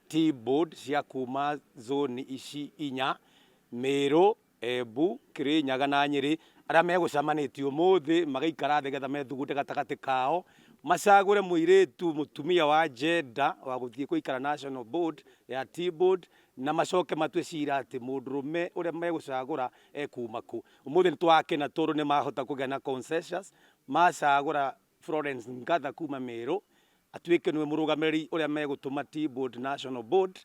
Tea Board cia kuma zone ici inya, Meru, Embu, Kirinyaga na Nyeri, arĩa megũcemanĩtie ũmũthĩ magaikara thĩ getha methugunde gatagatĩ kao, macagũre mũirĩtu mũtumia wa gender wa gũthiĩ gũikara National Board ya Tea Board, na macoke matue cira atĩ mũndũrũme ũrĩa megũcagũra ekuma kũ. Ũmũthĩ nĩ twakena tondũ nĩ mahota kũgĩa na consensus, macagũra Florence Ngatha kuma Meru, atuĩke nĩwe mũrũgamĩrĩri ũrĩa megũtũma Tea Board National Board,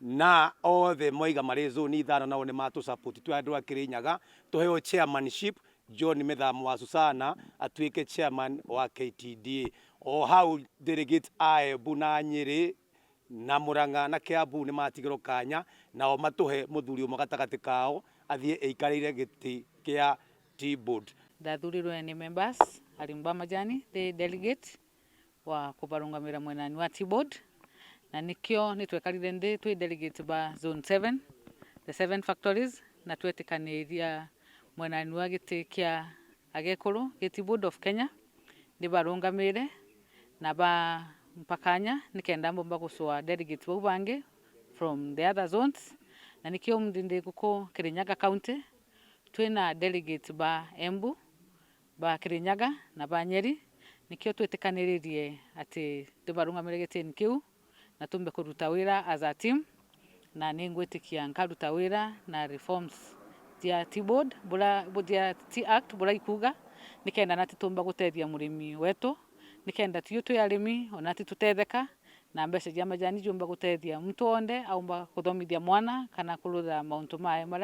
na othe moiga marĩ zone ithano nao nĩ matũ support twĩ andũ a Kirinyaga tũheo chairmanship. John Mĩthamo wa Susana atuĩke chairman wa KTDA. O hau delegate a Embu na Nyĩrĩ na Murang'a na Kiambu nĩ matigĩrwo kanya nao matũhe mũthuri ũmwe gatagatĩ kao athiĩ eikarĩire gĩtĩ kĩa Tea Board. Ndathurirwe nĩ members arĩmi ba majani, the delegate wa kubarungamira mwenani wa Tea Board, na nikio nitwekarire nthi twi delegate ba zone 7, the seven factories, na twetikaniria mwenani wa giti kia agekuru gi Tea Board of Kenya ndibarungamire na ba mpakanya nikenda mbomba gucua delegates bau bangi from the other zones. Na nikio ndi ndi guku Kirinyaga County twina delegates ba Embu, ba Kirinyaga na ba Nyeri. Nikio twitikaniririe ati ndibarungamire gitini kiu na tumbe kuruta wira as a team, na ningwitikia nkaruta wira na reforms cia Tea Board bura cia Tea Act bura ikuga nikenda nati tumba gutethia murimi wetu, nikenda tio twi arimi onati tutetheka na mbeca cia majani jumba gutethia muntu onde aumba kuthomithia mwana kana kurutha mauntu mae maria.